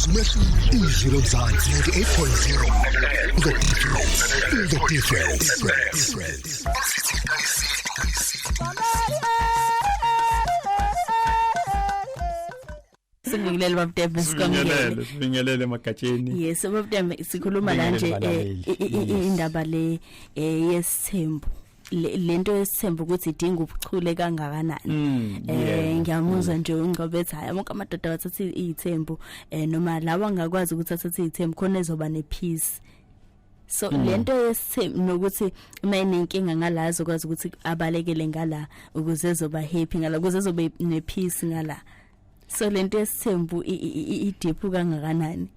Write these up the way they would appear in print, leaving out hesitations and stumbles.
Izwi Izwi Lomzansi 98.0. The difference. The difference. Sibingelele babudembe, sikwamukele. Sibingelele, sibingelele emagatsheni. Yes, babudembe, sikhuluma la nje indaba le yesithembu, lento yesithembu, ukuthi idinga ubuchule kangakanani. Ngiyamuzwa nje uNgcobe ethi hayi, wonke amadoda wathatha izithembu, noma lawa angakwazi ukuthi athathe izithembu khona ezoba nepeace. So lento yesithembu nokuthi uma enenkinga ngalazo kwazi ukuthi abalekele ngala ukuze ezoba happy ngala, ukuze ezobe nepeace ngala. So lento yesithembu i-deep kangakanani?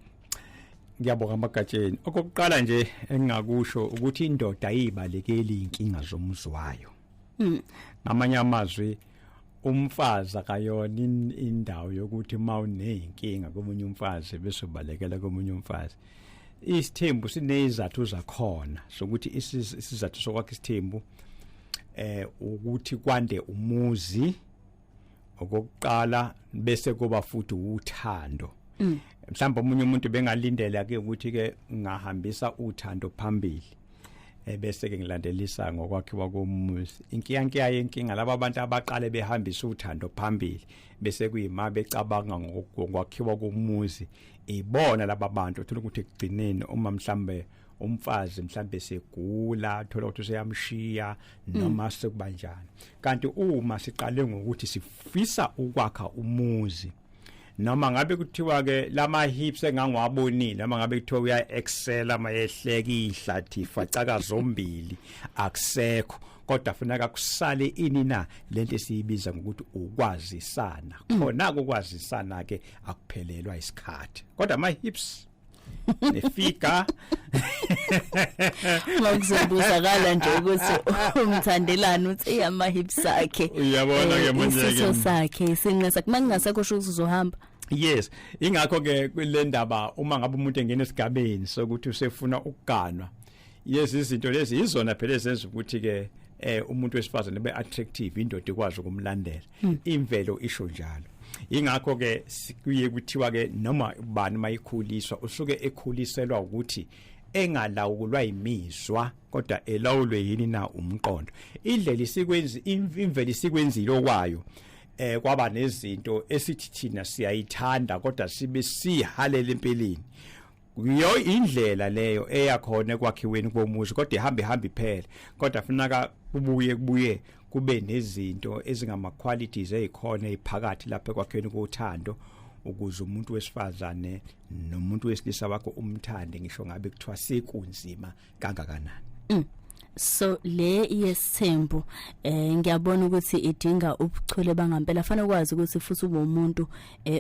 Ngiyabonga amagatsheni. Okokuqala nje engingakusho ukuthi indoda ayibalekeli inkinga zomuzi wayo. Ngamanye amazwi, umfazi akayona indawo yokuthi mawuneyinkinga komunye umfazi bese ubalekela komunye umfazi. Isithembu sinezathu zakhona sokuthi isizathu sokwakha isithembu ukuthi kwande umuzi okokuqala, bese kuba futhi uthando. Mhlawumbe omunye umuntu bengalindela ke ukuthi ke ngahambisa uthando phambili, ebese ke ngilandelisa ngokwakhiwa komuzi. Inkiyankiya yenkinga, laba abantu abaqale behambisa uthando phambili bese kuyima becabanga ngokwakhiwa komuzi, ibona laba bantu uthola ukuthi ekugcineni uma mhlambe umfazi mhlambe segula, thola ukuthi useyamshiya noma sekubanjani. Kanti uma siqale ngokuthi sifisa ukwakha umuzi, noma ngabe kuthiwa ke lama hips engangiwabonile, noma ngabe kuthiwa uya excel, mayehleka ihlathi facaka zombili akusekho, kodwa funeka kusale ini na lento esiyibiza ngokuthi ukwazisana. Khona ukwazisana ke akuphelelwa isikhathi, kodwa ama hips nefika. Makuzobuzakala nje ukuthi umthandelani, uthi ama hips akhe. Uyabona ke manje ke. Isitho sakhe, isinqe sakhe, mangingasekho sho ukuthi uzohamba. Yes, ingakho ke kule ndaba, uma ngabe umuntu engena esigabeni sokuthi usefuna ukuganwa, yes, izinto lezi izona phela ezenza ukuthi ke umuntu wesifazane be attractive, indoda ikwazi ukumlandela. Imvelo isho njalo. Ingakho ke kuye kuthiwa ke noma ubani mayikhuliswa usuke ekhuliselwa ukuthi engalawulwa imizwa kodwa elawulwe yini na? Umqondo. Indlela isikwenzi, imvelo isikwenzile okwayo, kwaba nezinto esithi thina siyayithanda kodwa sibe sihalela empeleni. Yo, indlela leyo eyakhona ekwakhiweni komuzi, kodwa ihamba ihamba iphele, kodwa funeka kubuye kubuye kube nezinto ezingama qualities ezikhona eziphakathi lapha ekwakhweni kothando, ukuze umuntu wesifazane nomuntu wesilisa wakho umthande ngisho ngabe kuthiwa sekunzima kangakanani. So le yesithembu, ngiyabona ukuthi idinga ubuchule bangampela. Fanele ukwazi ukuthi futhi ube umuntu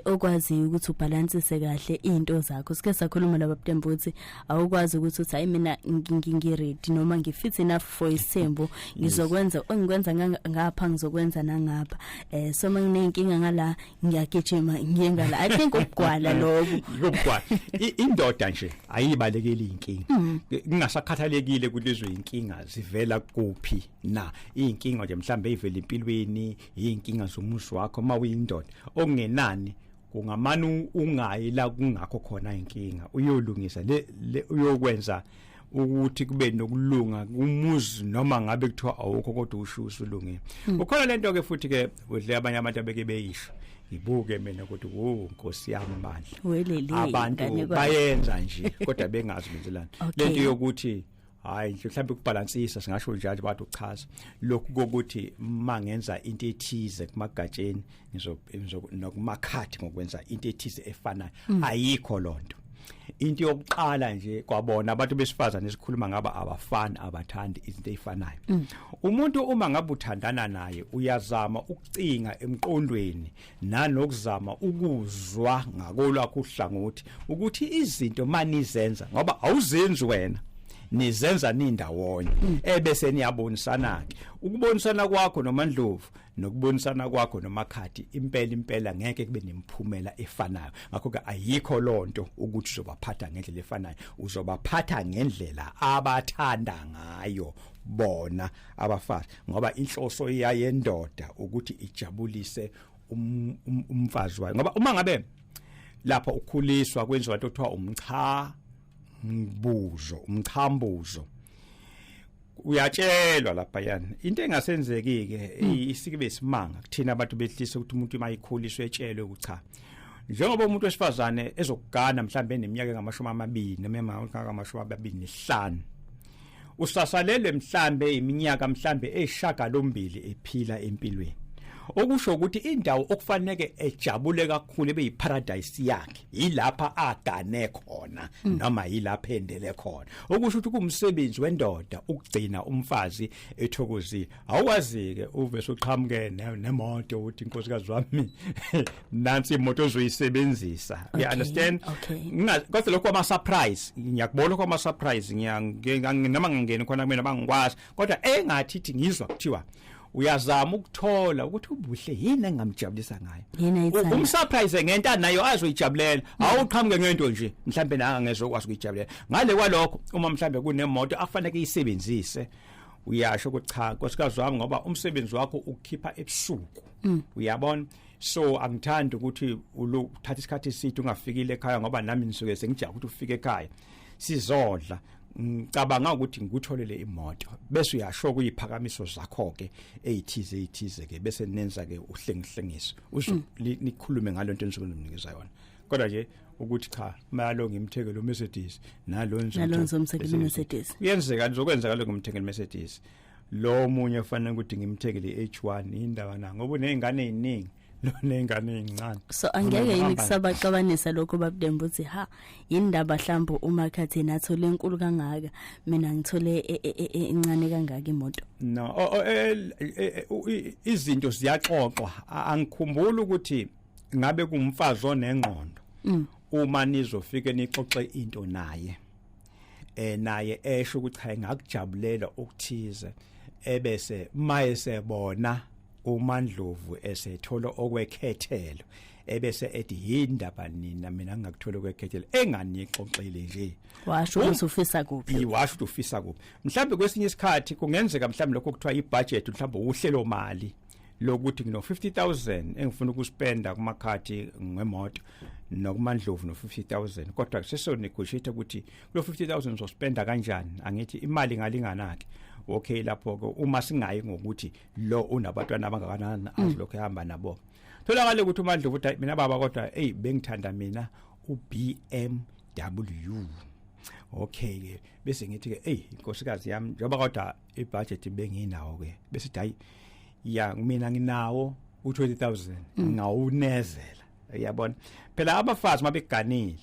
okwaziyo ukuthi ubalansise kahle izinto zakho. Sike sakhuluma laba butembu ukuthi awukwazi ukuthi uthi, "Hayi, mina ngi-ready noma ngifit enough for isithembu, ngizokwenza engikwenza ngapha, ngizokwenza nangapha, so manginenkinga ngala ngiyagijima ngiye ngala." I think ukugwala lokho. Ukugwala. Indoda nje ayibalekeli inkinga, kungasakhathalekile ukuthi lezo inkinga zivela kuphi na. Inkinga nje mhlambe ivela empilweni, inkinga zomuzi wakho, uma uyindoda okungenani kungamani ungayi la kungakho khona inkinga, uyolungisa le uyokwenza ukuthi kube nokulunga kumuzi, noma ngabe kuthiwa awukho kodwa usho usulungile. Ukhona lento ke futhi ke udle abanye abantu abeke beyisho, ngibuke mina ukuthi, "Wo Nkosi yami bandla." Welele. Abantu Inganekwane. bayenza nje kodwa bengazi benzelani. Lento yokuthi hayi nje mhlawumbe ukubalansisa, singasho njalo, bathi uchaza lokhu kokuthi mangenza into ethize kumagatsheni ngizo nokumakhathi ngokwenza into ethize efanayo, ayikho lonto. Into yokuqala nje, kwabona abantu besifazane esikhuluma ngaba abafani, abathandi izinto ezifanayo. Umuntu uma ngabe uthandana naye uyazama ukucinga emqondweni nanokuzama ukuzwa ngakolwakho uhlangothi ukuthi izinto manizenza, ngoba awuzenzi wena, nizenza nindawonye, ebese niyabonisana ke. Ukubonisana kwakho noMandlovu nokubonisana kwakho noMakhathi impela impela ngeke kube nemphumela efanayo. Ngakho ke ayikho lonto ukuthi uzobaphatha ngendlela efanayo. Uzobaphatha ngendlela abathanda ngayo bona abafazi, ngoba inhloso yayendoda ukuthi ijabulise umfazi wayo, ngoba uma ngabe Lapha ukukhuliswa kwenziwa into okuthiwa umchambuzo. Uyatshelwa lapha yani into engasenzeki ke isike besimanga kuthina abantu behlisa ukuthi umuntu mayikhuliswe etshelwe ukuthi cha, njengoba umuntu wesifazane ezokugana mhlambe eneminyaka engama-20 noma engama-25, usasalelwe mhlambe iminyaka mhlambe eyishagalombili ephila empilweni, okusho ukuthi indawo okufanele ejabule kakhulu ebe yiparadise yakhe yilapha agane khona noma yilapha endele khona. Okusho ukuthi kumsebenzi wendoda ukugcina umfazi ethokozile. Awukwazi ke uve usuqhamuke nemoto uthi inkosikazi wami nansi imoto ozoyisebenzisa. You understand? Kodwa lokho ama surprise, ngiyakubona kwama surprise, noma ngingeni khona kumina bangikwazi, kodwa engathi ithi ngizwa kuthiwa uyazama ukuthola ukuthi ubuhle yini engamjabulisa ngayo, umsurprise ngento nayo azoyijabulela. Awuqhamuke ngento nje mhlambe nanga ngezokwazi ukuyijabulela. Ngale kwalokho uma mhlambe kunemoto akufanele iyisebenzise, uyasho ukuthi cha nkosikazi wami, ngoba umsebenzi wakho ukukhipha ebusuku, uyabona, so angithandi ukuthi uthatha isikhathi eside ungafikile ekhaya, ngoba nami ngisuke sengijaha ukuthi ufike ekhaya sizodla, ngicabanga ukuthi ngikutholele imoto. Bese uyasho kuyiphakamiso zakho ke ezithize ezithize ke, bese nenza ke uhlengihlengiso uzo nikhulume ngalento enisuke nimnikeza yona. Kodwa nje ukuthi cha malo ngimthekele uMercedes nalo ngizomthekela uMercedes, kuyenzeka nizokwenzeka lokho, ngimthekele uMercedes lo munye ufanele ukuthi ngimthekele iH1 indaba na, ngoba unezingane eziningi lo nengane ezincane. So angeke yini kusabaxabanisa lokho babudembe uthi ha indaba mhlawumbe umakhathi nathole enkulu kangaka, mina ngithole encane kangaka imoto? No, izinto ziyaxoxwa. Angikhumbuli ukuthi ngabe kumfazi onengqondo uma nizofike nixoxe into naye, naye esho ukuthi cha engakujabulela okuthize, ebese maye sebona uMandlovu esethola okwekhethelo, ebese ethi yindaba nina mina ngingakuthola okwekhethelo enganixoxele nje. Washo ukuthi ufisa kuphi, washo ukuthi ufisa kuphi. Mhlawumbe kwesinye isikhathi kungenzeka mhlawumbe lokho kuthiwa ibudget, mhlawumbe uhlelo mali lokuthi ngino 50,000 engifuna ukuspenda kumakhathi ngemoto nokuMandlovu no 50,000, kodwa seso negotiate ukuthi kulo 50,000 uzospenda kanjani, angithi imali ngalingana ke. Okay, lapho ke uma singayi ngokuthi lo unabatwana abangakanani azilokho ehamba nabo, tholakala ukuthi uMandlovu uthi mina baba kodwa hey bengithanda mina uBMW. Okay ke bese ngithi ke hey inkosikazi yami njengoba kodwa ibudget benginawo ke, bese hayi ya mina nginawo u20000 ngawunezela. Uyabona phela abafazi mabeganile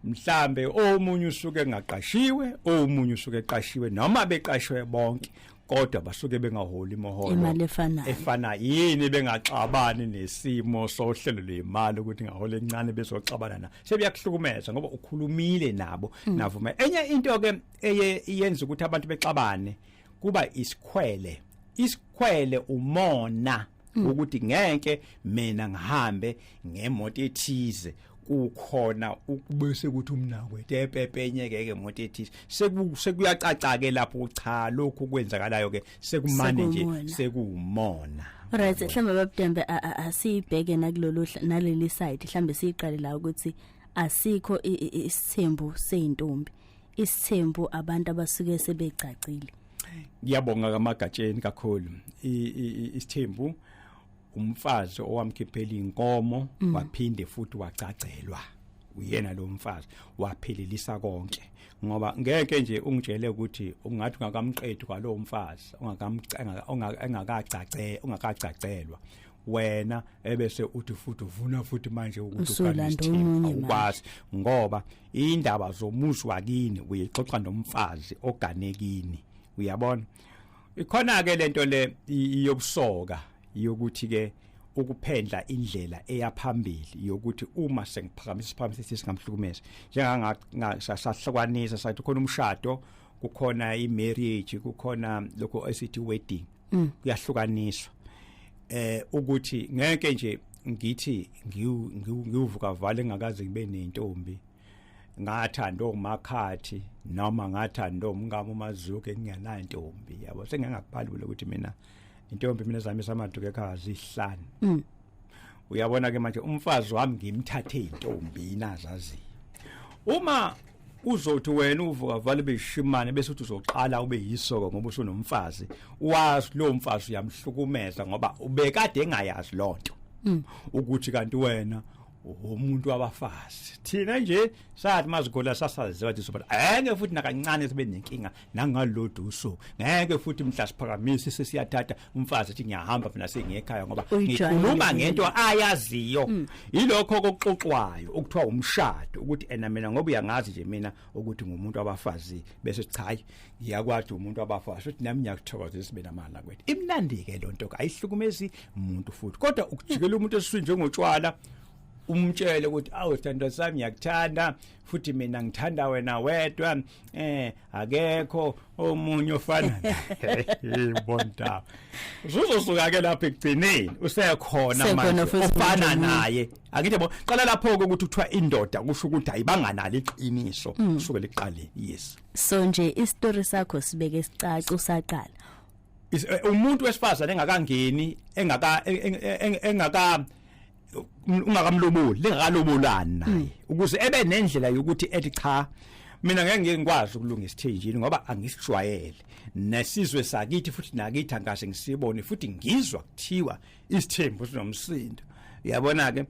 mhlambe omunye usuke engaqashiwe, omunye usuke eqashiwe, noma beqashiwe bonke kodwa basuke bengaholi imiholo imali efanayo efana. Yini bengaxabani nesimo sohlelo lwemali ukuthi ngahola encane bezoxabana na, sebeyakuhlukumeza ngoba ukhulumile nabo navuma. Enye into ke eye iyenza ukuthi abantu bexabane kuba isikhwele. Isikhwele umona ukuthi ngeke mina ngihambe ngemoto ethize, kukhona ukubese ukuthi umnakwethu epepenyeke ke imoto ethize, sekuyacaca ke lapho cha lokhu kwenzakalayo ke sekumane nje sekuwumona. Right, mhlawumbe babudembe asibheke nakulolu naleli side, mhlawumbe siqale la ukuthi asikho isithembu seintombi, isithembu abantu abasuke sebecacile. Ngiyabonga kaMagatsheni kakhulu. Isithembu umfazi owamkhiphela inkomo waphinde futhi wacacelwa, uyena lo mfazi waphelelisa konke, ngoba ngeke nje ungitshele ukuthi ungathi ungakamqedi kwalo mfazi ungakacacelwa wena, ebese uthi futhi uvuna futhi manje ukuthi ukwazi, ngoba indaba zomuzi wakini uyixoxa nomfazi oganekini. Uyabona ikhona ke lento le yobusoka yokuthi ke ukuphendla indlela eyaphambili yokuthi uma sengiphakamisa isiphakamiso singamhlukumeza, njengangahlukanisa sathi khona umshado, kukhona imarriage, kukhona lokho esithi wedding, kuyahlukaniswa. Ukuthi ngeke nje ngithi ngivuka vale ngakaze ngibe nentombi ngathanda omakhathi noma ngathanda umngamo uMazuke ngingenayo intombi, yabo sengingakubhalula ukuthi mina intombi mina zami samaduku ekhaya zihlanu. Uyabona ke manje umfazi wami ngimthathe intombi nazazi. Uma uzothi wena uvuka vale beshimane bese uthi uzoqala ube yisoko ngoba usunomfazi, wazi lo mfazi uyamhlukumeza ngoba ubekade engayazi lonto ukuthi kanti wena umuntu wabafazi. Thina nje sathi mazigola sasaziwa ukuthi soba ngeke futhi nakancane sibe nenkinga nangalodwa usuku, ngeke futhi mhla siphakamisa sesiyathatha umfazi ethi ngiyahamba mina sengiyekhaya ngoba ngikhuluma ngento ayaziyo. Yilokho okuxoxwayo okuthiwa umshado, ukuthi ena mina ngoba uyangazi nje mina ukuthi ngumuntu wabafazi, bese cha ngiyakwazi umuntu wabafazi futhi nami ngiyakuthokozisa sibe namandla kwethu. Imnandi ke lonto ayihlukumezi umuntu futhi, kodwa ukujikela umuntu esiswini njengotshwala umtshele ukuthi awu sithando sami ngiyakuthanda futhi mina ngithanda wena wedwa, akekho omunye ofana naye. Bonta uzosuka ke lapha ekugcineni usekhona manje ofana naye. Akithi yabo qala lapho ke ukuthi kuthiwa indoda kusho ukuthi ayibanganalo iqiniso kusukela ekuqaleni. Yes, so nje isitori sakho sibeke sicace usaqala umuntu wesifazane engakangeni engaka ungakamloboli lengakalobolani naye, ukuze ebe nendlela yokuthi ethi cha mina ngeke ngikwazi ukulungisa isithenjini ngoba angisijwayele nesizwe sakithi futhi nakithi angase ngisibone futhi ngizwa kuthiwa isithembu sinomsindo. Uyabona ke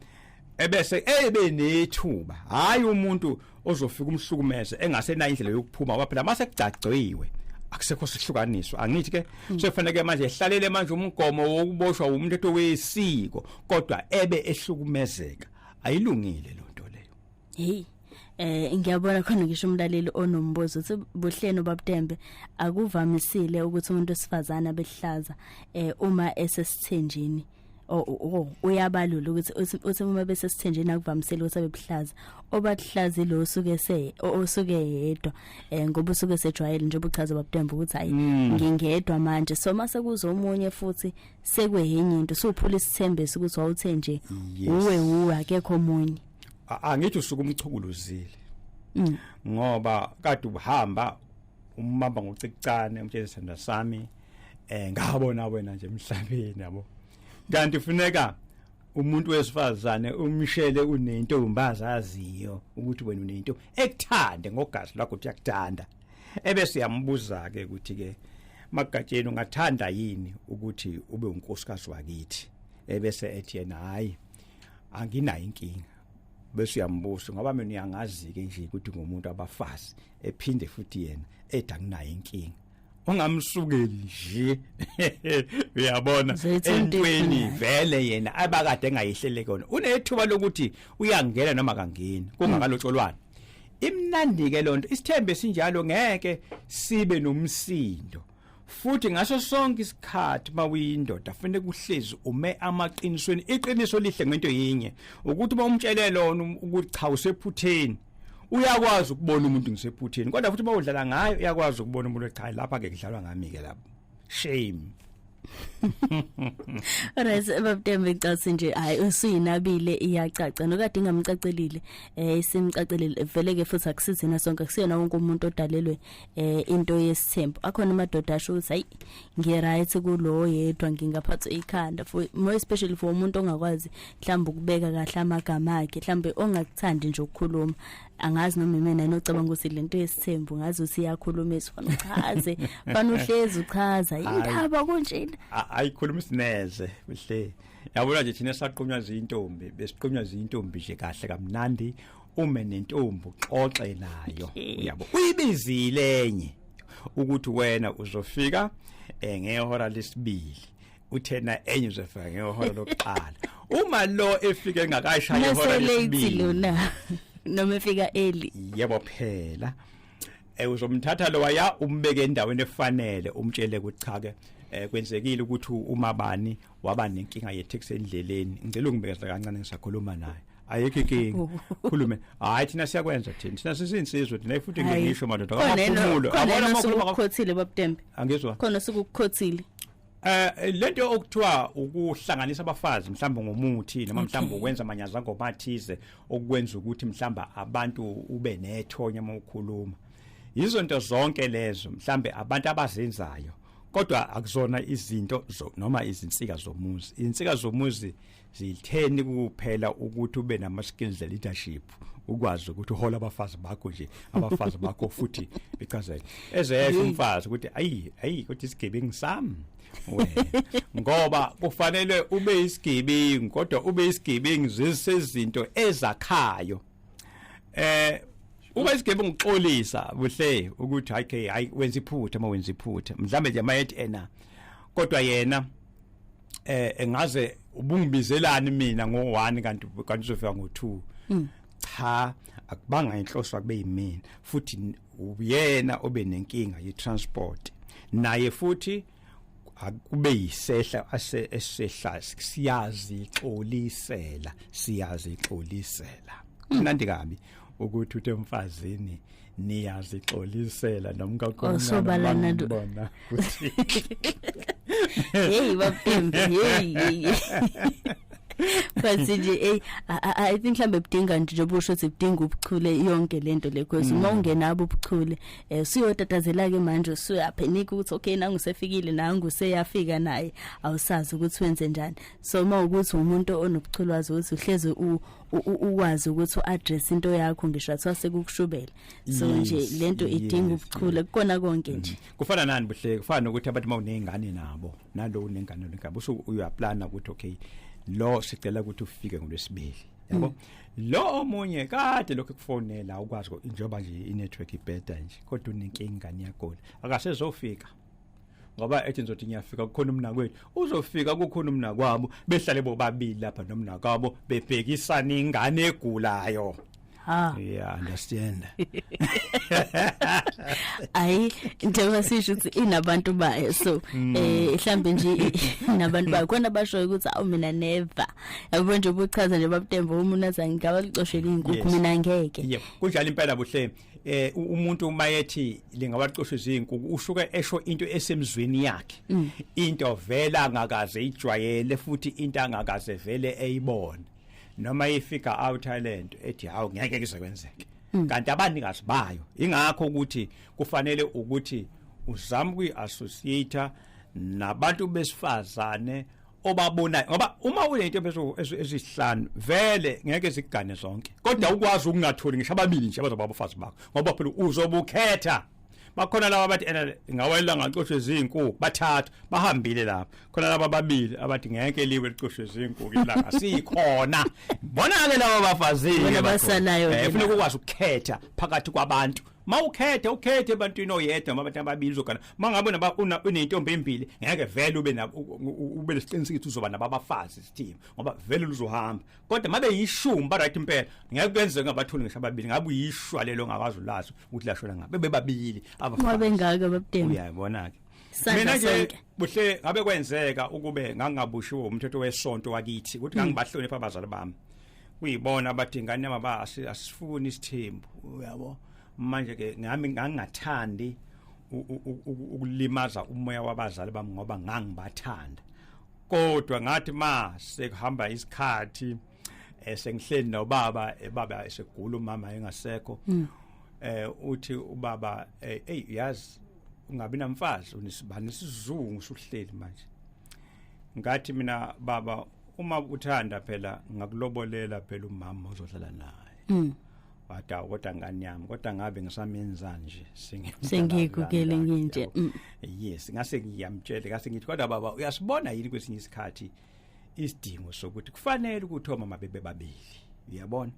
ebese ebe nethuba, hayi umuntu ozofika umhlukumeze engasenayo indlela yokuphuma ngoba phela mase kugcagciwe akusekho sihlukaniswa. Angithi ke sekufanele manje ehlalele manje umgomo wokuboshwa umthetho wesiko kodwa ebe ehlukumezeka. Ayilungile lonto leyo. Hey, ngiyabona khona ngisho umlaleli onombuzo uthi buhlelo babuTembe akuvamisile ukuthi umuntu wesifazana abehlaza uma esesithenjini. Uyabalula ukuthi uthi uma besesithenjini akuvamisile ukuthi abebuhlaza, obahlazi lo usuke osuke yedwa ngoba usuke sejwayele nje ubuchaza babuTembe ukuthi hayi ngingedwa manje, so mase kuzo omunye futhi sekwehenye into suphula isithembiso ukuthi wawuthe nje uwe akekho omunye. Angithi usuke umchukuluzile ngoba kade uhamba umbamba ngocicane umtshele sithanda sami ngabona wena nje emhlabeni yabo. Kanti funeka umuntu wesifazane umshele unentombi azaziyo ukuthi wena unento ekuthande ngogazi lakho uthi uyakuthanda, ebese yambuza ke ukuthi ke Magatsheni ungathanda yini ukuthi ube unkosikazi wakithi, ebese ethi yena hayi anginayo inkinga, bese uyambuza ngoba mina uyangazi ke nje ukuthi ngumuntu abafazi, ephinde futhi yena ethi anginayo inkinga. Ungamsukeli nje uyabona entweni vele yena abakade engayihlele kona, unethuba lokuthi uyangena noma kangeni kungakalotsholwana. Imnandi ke lonto, isithembe sinjalo ngeke sibe nomsindo futhi ngaso sonke isikhathi mawuyindoda fanele kuhlezi ume amaqinisweni. Iqiniso lihle ngento yinye ukuthi uma umtshele lona ukuthi cha usephutheni, uyakwazi ukubona umuntu ngisephutheni, kodwa futhi bawudlala ngayo uyakwazi ukubona umuntu cha lapha ke kudlalwa ngami ke lapho. Shame. Alright babuTembe icasi nje hayi usuyinabile iyacaca nokade ingamcacelile isimcacelile vele ke futhi akusizina sonke, akusiyona wonke umuntu odalelwe into yesithembu. Akhona amadoda asho ukuthi hayi ngi right kulo yedwa ngingaphathwa ikhanda, for more especially for umuntu ongakwazi mhlawumbe ukubeka kahle amagama akhe, mhlawumbe ongakuthandi nje ukukhuluma. Angazi noma mina nocabanga ukuthi lento yesithembu ngazi ukuthi iyakhuluma esifana uchaze fana uhlezi uchaza indaba kunjena. Ayikhuluma isineze kuhle. Yabona nje thina saqhunywa izintombi, besiqhunywa izintombi nje kahle kamnandi, ume nentombi uxoxe nayo uyabo uyibizile enye ukuthi wena uzofika ngehora lesibili, uthena enye uzofika ngehora lokuqala. Uma lo efike engakashaya ihora lesibili noma efika early, yebo phela uzomthatha lo waya umbeke endaweni efanele, umtshele ukuthi cha ke kwenzekile ukuthi umabani waba nenkinga ye-taxi endleleni, ngicela ungibekeza kancane ngisakhuluma naye. Ayikho inkinga, khulume. Hayi thina siyakwenza thina sisinsizwe thina futhi ngisho madoda amaphumulo. Abona makhuluma ngakukhothile babuTembe, angizwa khona sukukukhothile lento okuthiwa ukuhlanganisa abafazi mhlawumbe ngomuthi noma mhlawumbe ukwenza amanyaza ngomathize okwenza ukuthi mhlawumbe abantu ube nethonya uma ukhuluma, izonto zonke lezo mhlawumbe abantu abazenzayo. Kodwa akuzona izinto noma izinsika zomuzi. Insika zomuzi zitheni kuphela ukuthi ube nama skills e leadership, ukwazi ukuthi uhola abafazi bakho nje, abafazi bakho futhi bechazeke ezesho umfazi ukuthi ayi ayi, kodwa isigebengu sami wena, ngoba kufanele ube isigebengu, kodwa ube isigebengu zezinto ezakhayo. Uba isigebengu uxolisa buhle ukuthi hayi ke, hayi, wenza iphutha, uma wenza iphutha mhlambe nje mayethi ena, kodwa yena engaze ubungibizelani mina ngo1 kanti uzofika ngo2. Cha, akubanga inhloso akube yimina, futhi uyena obe nenkinga ye transport naye, futhi akube yisehla ase esehla, siyazixolisela, siyazixolisela. Mnandi kabi ukuthi uthe emfazini niyazixolisela nomkakho. Osobalana bona ukuthi Hey bapembe, hey hey, but nje hey, I think mhlambe budinga nje, njengoba usho ukuthi budinga ubuchule yonke lento le, because uma ungenabo ubuchule usuyotatazela ke manje, usuyaphenika ukuthi okay, nangu sefikile, nangu seyafika naye, awusazi ukuthi wenze njani. So uma ukuthi umuntu onobuchule, wazi ukuthi uhleze ukwazi ukuthi uaddress into yakho ngisho athiwa sekukushubela. So nje lento idinga ubuchule kukona konke nje. Kufana nani buhle? Kufana nokuthi abantu mawunezingane nabo, nalo unengane nengane, usu uyaplana ukuthi okay, lo sicela ukuthi ufike ngolwesibili, yabo, lo omunye kade lokho kufonela ukwazi njengoba nje i-network ibheda nje, kodwa unenkinga, ingane iyagula, akasezofika ngoba ethi ngizothi ngiyafika kukhona umnakwethu. Uzofika kukhona umnakwabo, behlale bobabili lapha nomnakwabo, bebhekisana ingane egulayo. Ha. Yeah, understand. Ayi, njengoba sisho ukuthi inabantu bayo, so mhlambe nje inabantu bayo khona bashoyo ukuthi awu, mina never. Yabo nje ubuchaza nje babutembo, umuntu athi ngingaba licoshela izinkukhu, mina ngeke. Yebo, kunjalo impela buhle. Umuntu uma ethi lingabacosha izinkukhu, ushuke esho into esemzweni yakhe, into vela angakaze ijwayele, futhi into angakaze vele eyibone, noma ifika out lento ethi hawu, ngeke kuze kwenzeke, kanti abanikazi bayo. Ingakho ukuthi kufanele ukuthi uzame ukuyi-associate nabantu besifazane obabonayo, ngoba uma unento ezihlanu vele ngeke zigane zonke, kodwa ukwazi ukungatholi ngisho ababili nje abazoba abafazi bakho, ngoba phela uzobukhetha. Bakhona laba abathi ena ngawela ngacoshwe izinkukhu, bathathu bahambile lapha. Khona laba ababili abathi ngeke liwe licoshwe izinkukhu ilanga sikhona. Bona ke laba bafazile Bona basalayo ke funeka laba. Ukwazi ukukhetha phakathi kwabantu. Mawukhethe, ukhethe ebantwini oyedwa noma abantu ababili uzogana. Mangabe unentombi embili, ngeke vele ube na ube nesiqiniseko uzoba nababafazi isithimba, ngoba vele luzohamba. Kodwa mabe yishumi ba right impela, ngeke kwenzeke ngabatholi ngisho ababili. Ngabe uyishwa lelo ongakwazi ulazi ukuthi lashona ngabe bebabili abafazi. Ngoba bengaka babutembo. Uyayibona ke. Sandla Mina nje sonke. buhle, ngabe kwenzeka ukube ngangabushiwe umthetho wesonto wakithi ukuthi ngangibahlonipha abazali bami, kuyibona abathi ingane yami asifuni isithembu, uyabo. Manje ke ngami ngangingathandi ukulimaza umoya wabazali bami ngoba ngangibathanda. Kodwa ngathi ma sekuhamba isikhathi, sengihleli nobaba, baba esegula, umama engasekho, uthi ubaba, hey, yazi ungabi namfazi, unesibani isizungu usuhleli manje. Ngathi mina, baba, uma uthanda phela ngakulobolela phela umama ozohlala naye. Wada, kodwa ngani yami, kodwa ngabe ngisamenza nje. Sengigugele nginje. Yes, ngase ngiyamtshela, ngase ngithi, kodwa baba, uyasibona yini kwesinye isikhathi isidingo sokuthi kufanele ukuthi omama bebe babili, uyabona,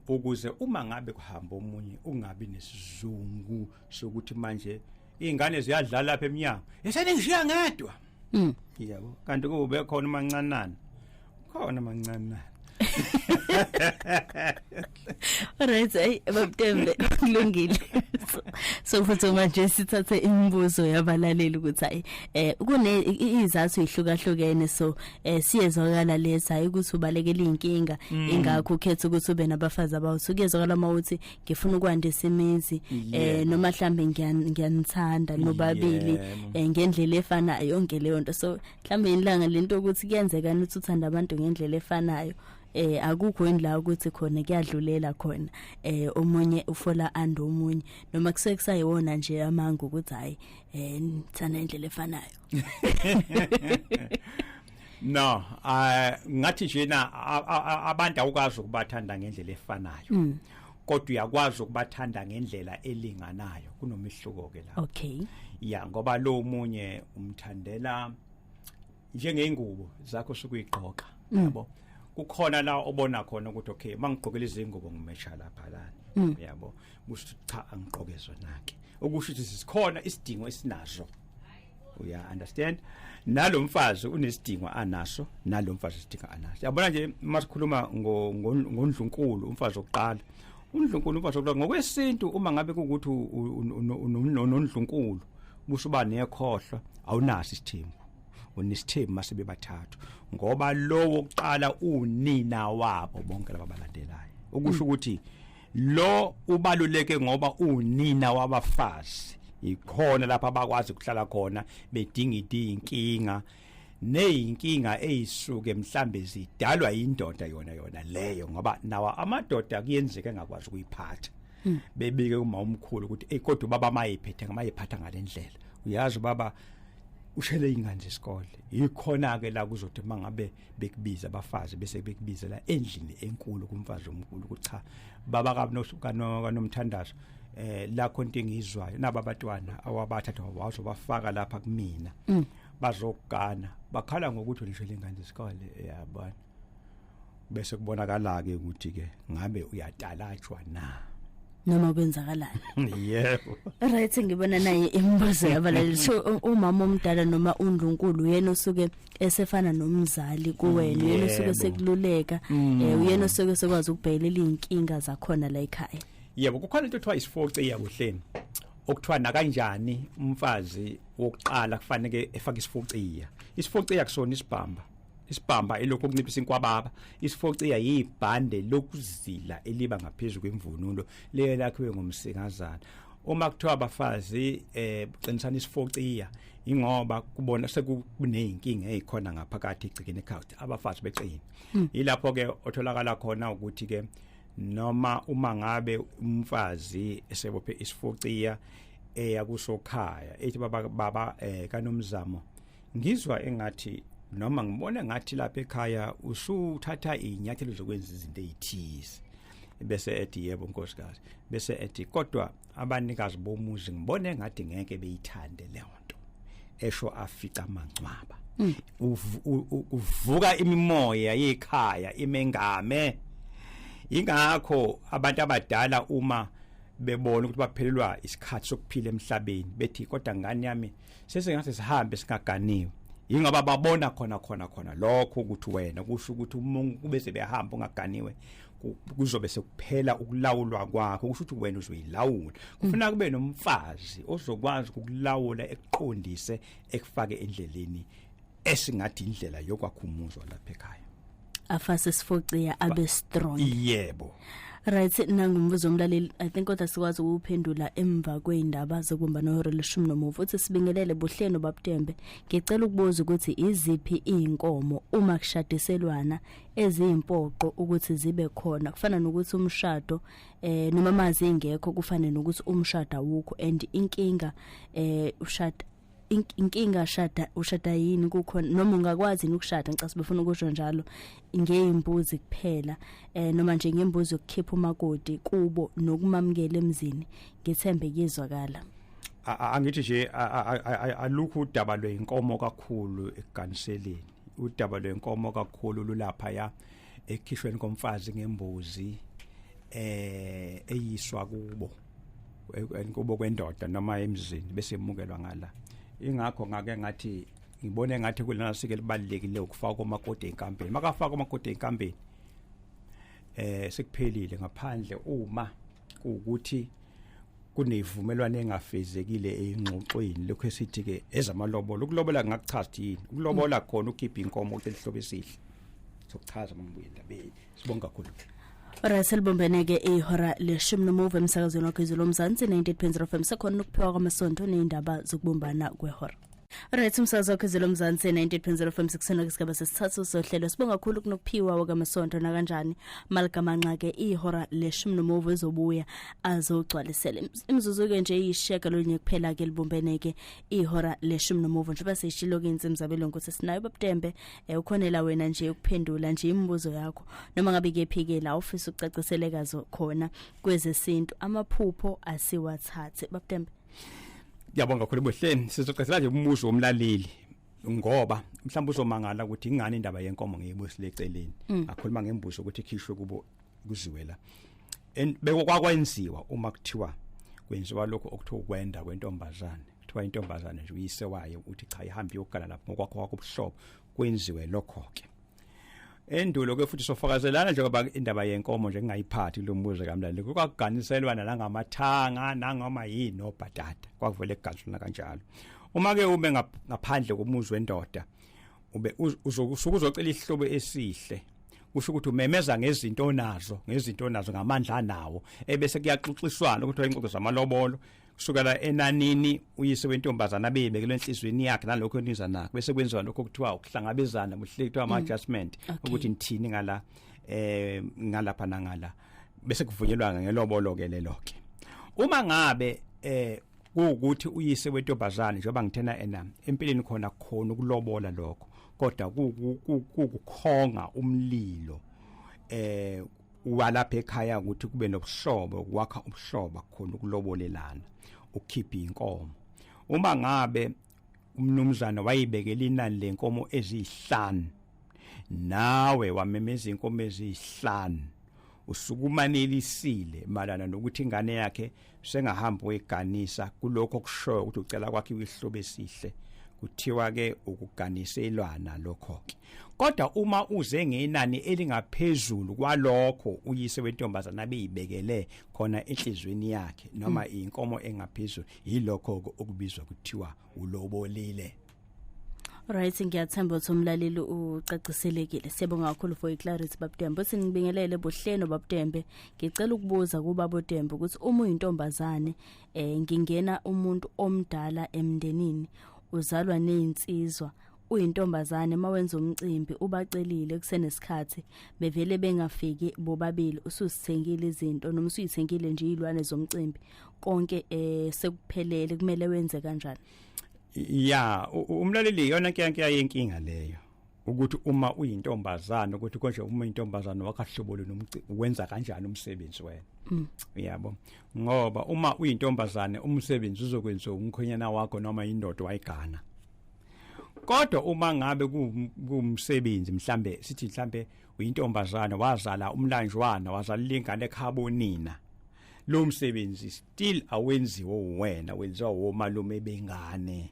ukuze uma ngabe kuhamba omunye ungabi nesizungu sokuthi manje izingane ziyadlala lapha eminyango, eseningishiya ngedwa. Yabo, kanti kube khona umancanana, khona mancanana. Alright, hey babutembe, kulungile. So futhi manje sithathe imibuzo yabalaleli ukuthi hayi, kune izathu ihlukahlukene, so siyezwakala lesa hayi ukuthi ubalekela inkinga, ingakho ukhetha ukuthi ube nabafazi abawuthi. Kuyezwakala mawuthi ngifuna ukwandisa imizi, noma mhlambe ngiyanithanda nobabili ngendlela efanayo, yonke leyo nto. So mhlambe ilanga lento ukuthi kuyenzeka ukuthi uthanda abantu ngendlela efanayo. Akukho yini la ukuthi khona kuyadlulela khona, omunye ufola and omunye, noma kusuke kusayiwona nje amanga ukuthi hayi, nithanda indlela efanayo? No, ngathi nje na abantu awukwazi ukubathanda ngendlela efanayo, kodwa uyakwazi ukubathanda ngendlela elinganayo. Kunomehluko ke la. Ya, ngoba lo munye umthandela njengeingubo zakho sukuyigqoka, yabo. Kukhona la obona khona ukuthi okay, mangigqokela izingubo ngimesha lapha lana, yabo, kusho cha, angigqoke zona ke, okusho ukuthi sikhona isidingo esinazo, uya understand? Nalomfazi unesidingo anaso, nalomfazi isidingo anaso, yabona nje. Masikhuluma ngondlunkulu, umfazi oqala undlunkulu, umfazi oqala ngokwesintu, uma ngabe kukuthi unondlunkulu busuba nekhohlwa, awunaso isithembu. Unesithembu mase bebathathu, ngoba lo wokuqala unina wabo bonke laba balandelayo, ukusho ukuthi lo ubaluleke ngoba unina wabafazi. Ikhona lapha abakwazi ukuhlala khona bedinga inkinga neyinkinga eyisuke mhlambe zidalwa indoda yona yona leyo, ngoba nawa amadoda kuyenzeka engakwazi ukuyiphatha, bebike uma umkhulu ukuthi ey, kodwa ubaba mayiphethe ngamayiphatha ngalendlela, uyazi ubaba ushele ingane zesikole. Ikhona ke la kuzothi mangabe bekubiza abafazi, bese bekubizela endlini enkulu kumfazi omkhulu ukuthi cha, baba kanomthandazo, lakho into engizwayo, naba abatwana awabathatha wazobafaka lapha kumina, bazokugana, bakhala ngokuthi nishele ingane zesikole, yabona. Bese kubonakala ke ukuthi ke ngabe uyatalatshwa na noma kwenzakalani. Yebo. Right, ngibona naye imibuzo yabalaleli. So umama omdala noma undlunkulu uyena osuke esefana nomzali kuwena, uyena osuke sekululeka, uyena osuke sekwazi ukubhekelela inkinga zakhona la ekhaya. Yebo, kukhona into ethiwa isifociya kuhleni, okuthiwa nakanjani umfazi wokuqala kufanele efake isifociya. Isifociya kusona isibhamba. Isibhamba elokhu okunciphisa inkwababa. Isifociya yibhande lokuzila eliba ngaphezulu kwemvunulo leyo lakhiwe ngomsingazana. Uma kuthiwa abafazi qinisana isifociya, ingoba kubona sekunezinkinga ezikhona ngaphakathi igcikene ekhaya, abafazi beqine. Yilapho ke otholakala khona ukuthi ke noma uma ngabe umfazi esebophe isifociya eya kusokhaya, ethi baba, baba kaNomzamo, ngizwa engathi noma ngibona ngathi lapha ekhaya usuthatha inyathelo zokwenza izinto ezithize, bese ethi yebo nkosikazi, bese ethi kodwa abanikazi bomuzi ngibone ngathi ngeke beyithande leyo nto, esho afica amangcwaba. Uvuka imimoya yekhaya imengame. Ingakho abantu abadala uma bebona ukuthi baphelelwa isikhathi sokuphila emhlabeni bethi kodwa ngani yami, sesengathi sihambe singaganiwe, ingoba babona khona khona khona lokho ukuthi wena kusho ukuthi uma kube sebehamba ungaganiwe, kuzobe sekuphela ukulawulwa kwakho, kusho ukuthi wena uzoyilawula. Kufuna kube nomfazi ozokwazi ukulawula, ekuqondise, ekufake endleleni esingathi indlela yokwakhumuzwa lapha ekhaya. Afase sifociya, abe strong. Yebo. Right, nangumbuzo umlaleli, I think kodwa sikwazi ukuphendula emva kweindaba zokubumbana nohora leshumi nomuva. Uthi sibingelele buhlelo babuTembe, ngicela ukubuza ukuthi iziphi inkomo uma kushadiselwana eziyimpoqo ukuthi zibe khona, kufana nokuthi umshado noma mazi ingekho kufane nokuthi umshado awukho, and inkinga ushada inkinga shada ushada yini kukhona, noma ungakwazi yini ukushada, ngicela befuna ukusho njalo, ngeyimbuzi kuphela, noma nje ngembuzi yokukhipha umakoti kubo nokumamukela emzini? Ngithembe kuyezwakala. Angithi nje alukho udaba lwenkomo kakhulu ekuganiseleni. Udaba lwenkomo kakhulu lulapha ya ekhishweni komfazi ngembuzi eyiswa kubo enkubo kwendoda noma emzini, bese emukelwa ngala. Ingakho ngake ngathi ngibone ngathi kulana sike libalekile ukufaka umakoti enkampeni. Makafaka umakoti enkampeni, sekuphelile, ngaphandle uma kuukuthi kunevumelwano engafezekile engxoxweni, lokho esithi ke ezamalobolo. Ukulobola ngakuchaza yini ukulobola khona? Ukhipha inkomo, ucela ihlobo esihle. Sokuchaza mangibuye endabeni. Sibonga kakhulu. Alright, selibombeneke ihora 10:15 emsakazweni wakho Izwi Lomzansi 98.0 FM. Sekhona ukuphiwa kwamasonto neindaba zokubumbana kwehora. Right, umsakazo wakho lomzansi 98.0 FM, sikusena isigaba sesithathu sohlelo. Sibonga kakhulu kunokuphiwa wakamasonto nakanjani maligamanxa ke ihora leshumi nomuvo ezobuya azogcwalisela imizuzu ke nje iyisheka lonye kuphela ke libumbeneke ihora leshumi nomuvo. Njengoba seyishilo ke insimzabelo ukuthi sinayo babutembe, ukhonela wena nje ukuphendula nje imibuzo yakho noma ngabe kephi ke la ufisa ukucaciseleka khona kwezesintu. Amaphupho asiwathathe, babutembe. Ngiyabonga kakhulu, Buhleni. Sizocela nje umbuzo womlaleli, ngoba mhlawumbe uzomangala ukuthi ingane indaba yenkomo ngiyibusile eceleni. Akhuluma ngembuzo ukuthi ikhishwe kubo kuziwe la. En beko kwakwenziwa uma kuthiwa kwenziwa lokho okuthiwa ukwenda kwentombazane. Kuthiwa intombazane nje uyise wayo uthi cha, ihambe iyogala lapho ngokwakho kwakho ubuhlobo, kwenziwe lokho ke. Endulo ke futhi sofakazelana, njengoba indaba yenkomo nje ngingayiphathi lo mbuzo kamlaleli, kwakuganiselwana nangamathanga nangoma yini nobhatata, kwakuvele kuganiswana kanjalo. Uma ke ume ngaphandle komuzi wendoda, ube uzokusuka uzocela isihlobo esihle, kusho ukuthi umemeza ngezinto onazo, ngamandla anawo, ebese kuyaxoxiswana ukuthi ingxoxo zamalobolo kusukela enanini uyise wentombazana abeyibekele enhlizweni yakhe nalokho eniza nakho, bese kwenziwa lokho kuthiwa ukuhlangabezana buhle, kuthiwa ama adjustment, ukuthi nithini ngala, ngalapha nangala, bese kuvunyelwa ngelobolo ke lelo ke. Uma ngabe kuwukuthi uyise wentombazane, njengoba ngithena ena empilweni khona khona ukulobola lokho, kodwa kukukhonga umlilo walapha ekhaya ukuthi kube nobuhlobo, kwakha ubuhlobo khona ukulobolelana, ukukhipha inkomo. Uma ngabe umnumzana wayibekela inani lenkomo ezihlanu, nawe wamemeza inkomo ezihlanu, usukumanelisile malana nokuthi ingane yakhe sengahamba uyiganisa kulokho kushoyo ukuthi ucela kwakhe ihlobo esihle, kuthiwa ke ukuganiselwana lokho ke. Kodwa uma uze ngenani elingaphezulu kwalokho uyise wentombazana abeyibekele khona enhlizweni yakhe, noma inkomo engaphezulu, yilokho okubizwa kuthiwa ulobolile. Right, ngiyathemba ukuthi umlaleli ucaciselekile. Siyabonga kakhulu for iclarity, Babudembe. Uthi ngibingelele Buhleno Babudembe. Ngicela ukubuza kuBaba uDembe ukuthi uma uyintombazane ngingena umuntu omdala emndenini, uzalwa nezinsizwa, uyintombazane, mawenza umcimbi ubacelile kusenesikhathi, bevele bengafiki bobabili, ususithengile izinto noma usuyithengile nje izilwane zomcimbi konke, sekuphelele, kumele wenze kanjani? Ya, umlaleli, iyona nkinga yenkinga leyo, ukuthi uma uyintombazana, ukuthi konje uma uyintombazana wakahlobo nomcimbi, wenza kanjani umsebenzi wena? Uyabo, ngoba uma uyintombazane umsebenzi uzokwenziwa umkhwenyana wakho noma indoda wayigana. Kodwa uma ngabe kuwumsebenzi, mhlambe sithi mhlambe uyintombazana wazala umlanjwana, wazala ingane ekhabonina, lo msebenzi still awenziwe wena, wenziwa womalume bengane.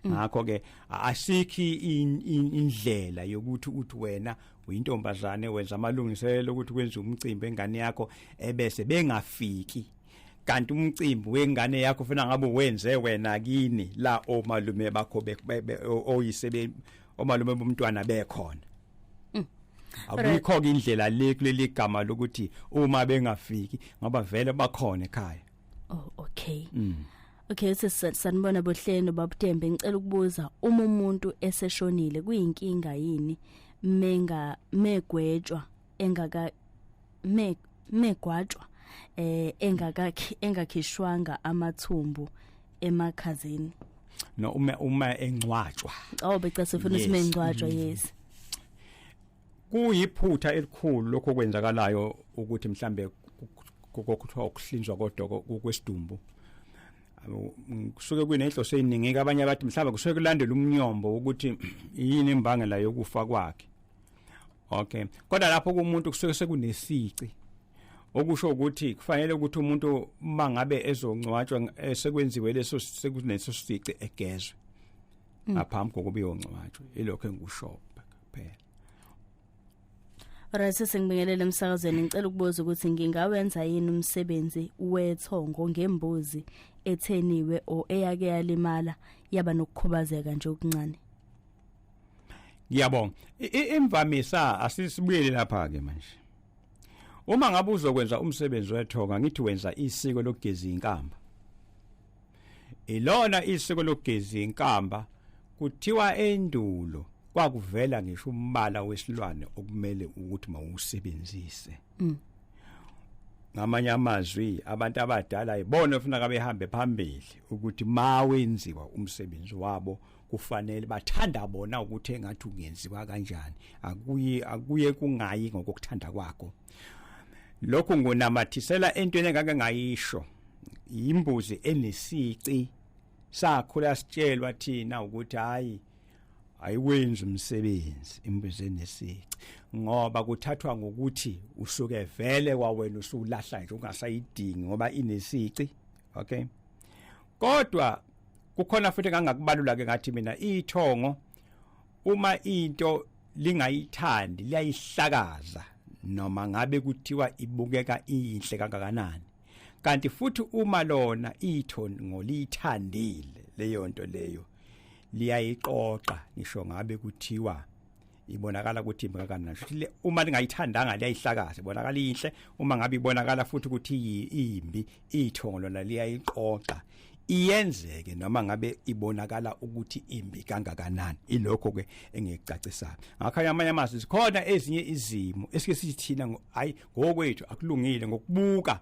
Ngakho ke asikhi indlela yokuthi uthi wena uyintombazane wenza amalungiselelo ukuthi kwenze umcimbi engane yakho ebese bengafiki, kanti umcimbi wengane yakho ufuna ngabe wenze wena kini la omalume bakho oyise omalume bomntwana bekhona. Akukho ke indlela le kuleli gama lokuthi uma bengafiki, ngoba vele bakhona ekhaya. Oh, okay. Okay, sanibona Bohleno Babutembe, ngicela ukubuza, uma umuntu eseshonile kuyinkinga yini menga megwetshwa engaka me megwatshwa engakakhi engakhishwanga amathumbu emakhazeni? No, uma engcwatshwa. Oh, becase ufuna ukuthi mengcwatshwa, yes. Kuyiphutha elikhulu lokho kwenzakalayo, ukuthi mhlambe kokuthiwa ukuhlinzwa kodoko kwesidumbu. Kusuke kunenhloso eziningi. Abanye abathi mhlawumbe kusuke kulandela umnyombo ukuthi yini imbangela yokufa kwakhe. Okay, kodwa lapho kumuntu kusuke sekunesici, okusho ukuthi kufanele ukuthi umuntu mangabe ezongcwatshwa sekwenziwe leso, sekuneso sici, egezwe ngaphambi kokuba iyongcwatshwa. Ilokho engikusho kuphela. Alright, sengibingelele emsakazweni, ngicela ukubuza ukuthi ngingawenza yini umsebenzi wethongo ngembuzi etheniwe o eyake yalimala yaba nokukhubazeka nje okuncane? Ngiyabonga. Imvamisa asisibuyele lapha ke manje. Uma ngabe uzokwenza umsebenzi wethonga, ngithi wenza isiko lokugeza inkamba. Ilona isiko lokugeza inkamba. Kuthiwa endulo kwakuvela ngisho umbala wesilwane okumele ukuthi mawusebenzise. Ngamanye amazwi abantu abadala ibona ufuna kabehambe phambili ukuthi mawenziwa umsebenzi wabo kufanele bathanda bona ukuthi engathi ungenziwa kanjani, akuye kungayi ngokuthanda kwakho. Lokhu ngunamathisela entweni engake ngayisho, imbuzi enesici. Sakhula sitshelwa thina ukuthi hayi ayiwenzi umsebenzi imbuzi enesici, ngoba kuthathwa ngokuthi usuke vele kwawena usulahla nje ungasayidingi ngoba inesici. Okay, kodwa kukhona futhi engangakubalula ke ngathi mina ithongo uma into lingayithandi liyayihlakaza noma ngabe kuthiwa ibukeka inhle kangakanani. Kanti futhi uma lona ithongo liyithandile leyo nto leyo liyayiqoqa ngisho ngabe kuthiwa ibonakala ukuthi imbi kangakanani. Uma lingayithandanga liyayihlakaza ibonakala inhle, uma ngabe ibonakala futhi ukuthi imbi ithongo lona liyayiqoqa iyenzeke noma ngabe ibonakala ukuthi imbi kangakanani. Ilokho ke engikucacisayo. Ngakho amanye amazwi zikhona ezinye izimo esike sithi thina hayi ngokwethu akulungile ngokubuka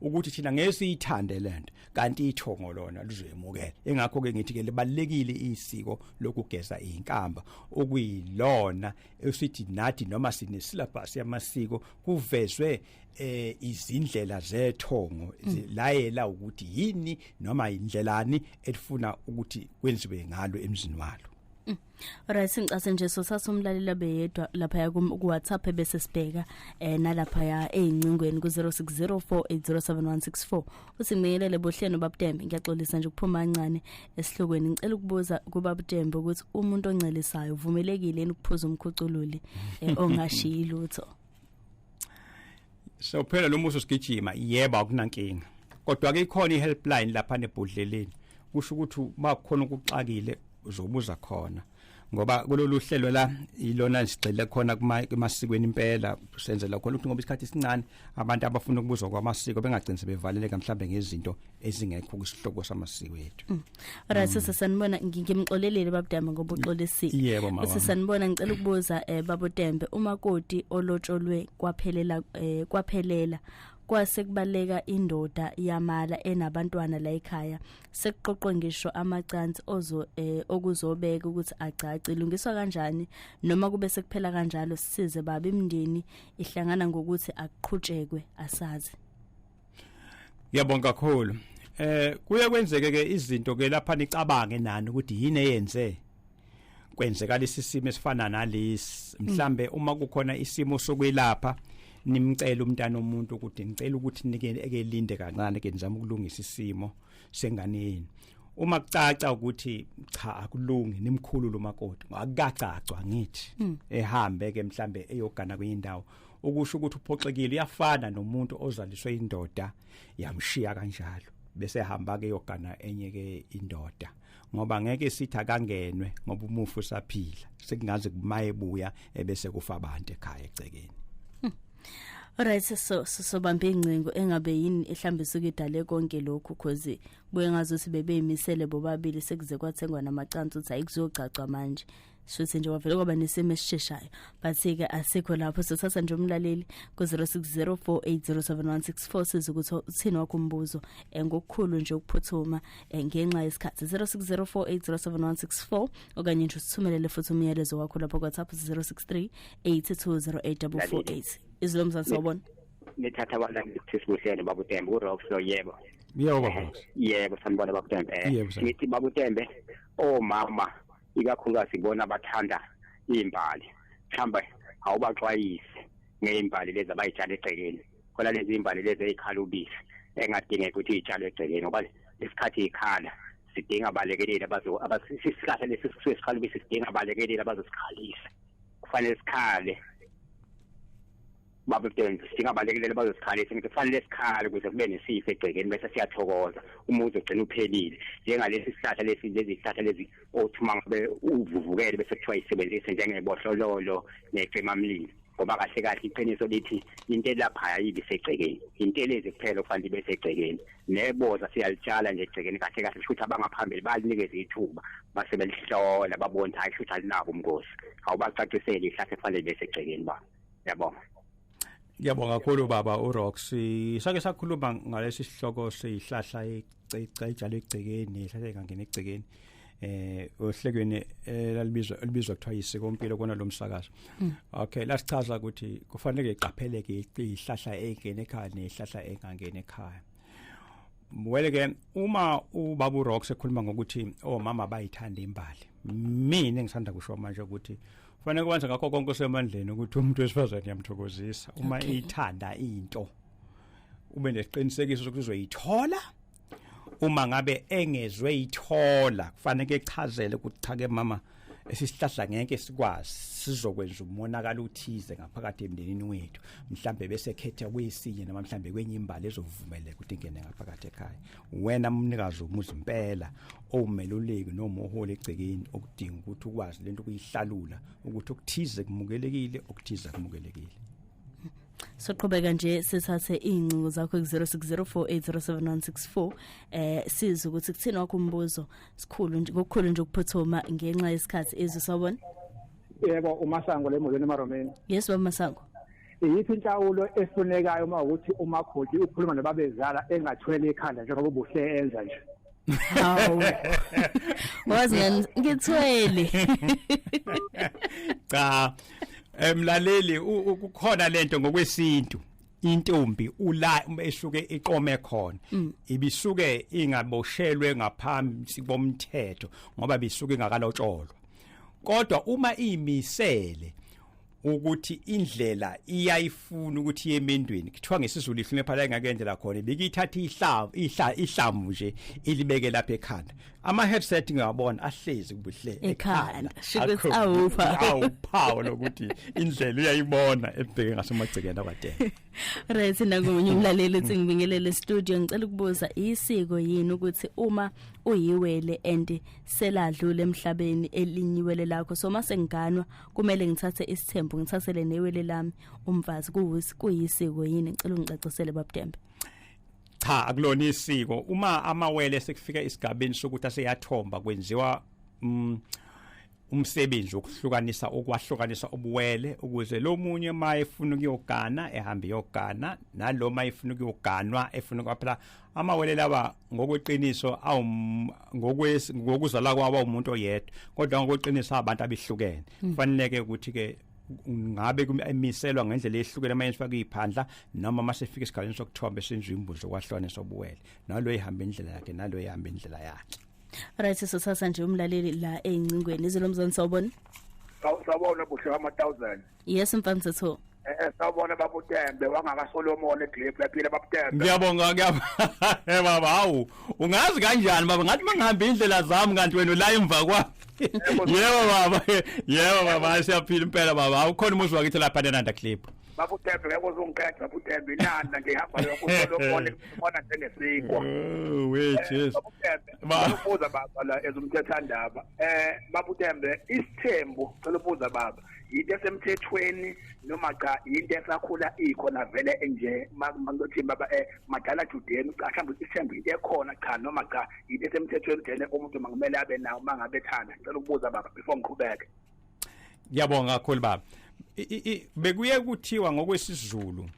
ukuthi thina ngeke siyithande lento, kanti ithongo lona lizoyemukela. Engakho ke ngithi ke libalekile isiko lokugeza izinkamba okuyilona esithi nathi noma sine syllabus yamasiko kuvezwe izindlela zethongo zilayela ukuthi yini noma indlelani elifuna ukuthi kwenziwe ngalo emzini walo. Alright, ngicase nje sosatha umlaleli beyedwa lapha ku WhatsApp bese sibheka nalapha ya ezincingweni ku 0604807164. Uthi ngiyelele bohlelo babuDembe, ngiyaxolisa nje ukuphuma kancane esihlokweni. Ngicela ukubuza kubabuDembe ukuthi umuntu oncelisayo uvumelekile yini ukuphuza umkhucululi ongashiyi lutho? So phela lo muso sigijima, yebo akunankinga, kodwa ke ikhona ihelpline lapha nebhodleleni, kusho ukuthi makukhona ukuxakile uzobuza khona, ngoba kulolu hlelo la ilona sigxile khona kumasikweni impela, senzela khona ukuthi ngoba isikhathi esincane abantu abafuna ukubuzwa kwamasiko bengagcini sebevaleleka mhlambe ngezinto ezingekho kwisihloko samasiko ethu. Alright, sanibona, ngimxolelele babuDembe ngoba uxolisile. Uthi sanibona, ngicela ukubuza babuDembe, umakoti olotsholwe kwaphelela kwase kubaleka indoda yamala enabantwana la ekhaya, sekuqoqwe ngisho amacansi ozo okuzobeka ukuthi agcace, ilungiswa kanjani noma kube sekuphela kanjalo? Sisize baba, imindeni ihlangana ngokuthi akuqhutshekwe, asazi. Ngiyabonga kakhulu. Kuye kwenzeke ke izinto ke lapha nicabange nani ukuthi yini eyenze kwenzeka lesi simo esifana nalesi. Mhlambe uma kukhona isimo sokwelapha nimcela umntana omuntu ukuthi ngicela ukuthi nike ekelinde kancane ke nizama ukulungisa isimo senganeni. Uma kucaca ukuthi cha akulungi nimkhulu lo makoti, akukacacwa ngithi ehambe ke mhlambe eyogana kuyindawo, ukusho ukuthi uphoxekile. Uyafana nomuntu ozaliswe indoda yamshiya kanjalo bese ehamba ke yogana enye ke indoda, ngoba ngeke sithi akangenwe ngoba umufu usaphila, sekungaze kumayebuya ebese kufa abantu ekhaya egcekeni. Alright, so sobambe incingo engabe yini ehlambe isuke idale konke lokhu, cause buye ngazothi bebeyimisele bobabili sekuze kwathengwa namacansi uthi ayikuzogcacwa manje, shuthi nje wavele kwaba nesimo esisheshayo. But ke asikho lapho, sothatha nje umlaleli ku 0604807164 size ukuthi uthini wakho umbuzo ngokukhulu nje ukuphuthuma ngenxa yesikhathi. 0604807164 okanye nje usithumelele futhi umyalezo wakho lapho ku WhatsApp 0638208448. Izilo Mzansi, sawubona. Nithatha abantu ngikuthi babuDembe uRox lo. Yebo. Yebo baba. Yebo sanibona babuDembe. Ngithi babuDembe omama ikakhulukazi bona bathanda izimbali, mhlawumbe awubaxwayise ngeimbali lezi abayitshala egcekeni, khona lezi imbali lezi ezikhala ubisi engadingeka ukuthi izitshalwe egcekeni, ngoba lesikhathi ikhala sidinga abalekeleli abasisihlahla lesi sisuke sikhala ubisi, sidinga abalekeleli abazosikhalisa, kufanele sikhale babuDembe, sidinga abalekeleli abazosikhalisa, ngithi kufanele sikhale ukuze kube nesifo egcekeni bese siyathokoza umuzi ugcina uphelile. Njengalesi sihlahla lesi, lezi zihlahla lezi othi uma ngabe uvuvukele bese kuthiwa isebenzise njengebohlololo necimamlilo. Ngoba kahle kahle iqiniso lithi into elapha ayibi segcekeni, intelezi kuphela okufanele ibe segcekeni. Neboza siyalitshala nje egcekeni kahle kahle, kusho ukuthi abangaphambili balinikeza ithuba base belihlola babona hayi kusho ukuthi alinabo umngozi. Awubacacisele ihlahla efanele ibe segcekeni ba. Ngiyabonga. Ngiyabonga kakhulu baba uRoxy. Sake sakhuluma ngalesi sihloko seyihlahla ececejalo egcekeni, ihlahla engangena egcekeni. Ohlekweni lalibizwa elibizwa kuthiwa isikompilo kona lomsakazo. Okay, lasichaza ukuthi kufanele iqapheleke ihlahla engene ekhaya nehlahla engangena ekhaya. Well ke uma ubaba uRox ekhuluma ngokuthi omama bayithanda imbali, mina engisanda kusho manje ukuthi kufanele kwenze ngakho konke osemandleni ukuthi umuntu wesifazane yamthokozisa uma ithanda into, ube nesiqinisekiso sokuthi uzoyithola. Uma ngabe engezwe ithola kufanele echazele ukuthi cha ke mama, esisihlahla ngeke sikwazi, sizokwenza umonakalo uthize ngaphakathi emndenini wethu, mhlambe bese khetha kwesinye noma mhlambe kwenye imbali ezovumeleka ukuthi ingene ngaphakathi ekhaya. Wena umnikazi umuzi impela owumeluleki noma oholi egcekeni okudinga ukuthi ukwazi lento kuyihlalula ukuthi okuthize kumukelekile, okuthize kumukelekile. Soqhubeka nje sithathe ingcingo zakho ku 0604807164 sizwe ukuthi kuthini wakho umbuzo sikhulu nje ngokukhulu nje ukuphuthuma ngenxa yesikhathi izwe. Sawubona. Yebo, uMasango lemolweni eMaromeni. Yes baba Masango. Iyiphi inhlawulo efunekayo uma ukuthi umakhodi ukhuluma nobabezala engathwele ikhanda njengoba ubuhle enza nje? Hawu. Wazi ngithwele. Cha. Mlaleli, kukhona lento ngokwesintu, intombi ula esuke iqome khona ibisuke ingaboshelwe ngaphambi komthetho ngoba bisuke ingakalotsholwa, kodwa uma imisele ukuthi indlela iyayifuna ukuthi yemendweni, kuthiwa ngesizulu ihlonipha la engakendlela khona, bikithatha ihlamvu nje ilibeke lapha ekhanda. Ama headset ngiyabona ahlezi kubuhle ekhanda, shukuthi awupha awuphawu lokuthi indlela uyayibona ebheke ngasemagcekeni akwadela. Right, nakunye umlaleli uthi ngibingelele studio, ngicela ukubuza isiko yini ukuthi uma uyiwele and seladlule emhlabeni elinye iwele lakho, so mase ngiganwa kumele ngithathe isithembu ngithathele newele lami umfazi, kuyisiko yini? Ngicela ungicacisele babudembe. Cha, akulona isiko. Uma amawele sekufika esigabeni sokuthi aseyathomba, kwenziwa umsebenzi wokuhlukanisa, okwahlukanisa ubuwele, ukuze lo munye mayefuna ukuyogana ehambe yogana, nalo mayefuna ukuyoganwa efuna kwaphela. Amawele lawa ngokweqiniso ngokuzala kwawo umuntu oyedwa, kodwa ngokweqiniso abantu abehlukene. Kufaneleke ukuthi ke ngabe emiselwa ngendlela ehlukene manje sifaka iphandla noma masefika esigaleni sokuthomba esenziwa imbuzo kwahlukaniswa ubuwele, nalo ihamba indlela yakhe nalo ihamba indlela yakhe. Right, sisathatha nje umlaleli la eyingcingweni. Izwi lomzansi, sawubona. Sawubona buhle wama 1000. Yes mfamthetho. Sawubona babuTembe wangaka Solomon eGlip, yaphila babuTembe. Ngiyabonga, ngiyabonga baba. Hawu, ungazi kanjani baba? Ngathi mangihamba indlela zami kanti wena ula emva kwami. Yebo baba, yebo baba, siyaphila impela baba. Awukhona umuzi wakithi lapha eNanda Clip. BabuTembe, ngeke uzungiqeda babuTembe, inanda nje ihamba yonke uSolomon ubona njengesinkwa. Oh, we Jesu. BabuTembe, ubuza baba la ezumthethandaba. BabuTembe, isithembu cela ubuza baba, into esemthethweni noma cha into esakhula ikhona vele nje mangithi baba madala judeni cha mhlawumbe isithembu into ekhona cha noma cha into esemthethweni vele umuntu mangikumele abe nawo mangabe ethanda? Ngicela ukubuza baba before ngiqhubeke. Ngiyabonga kakhulu baba. Bekuye kuthiwa ngokwesiZulu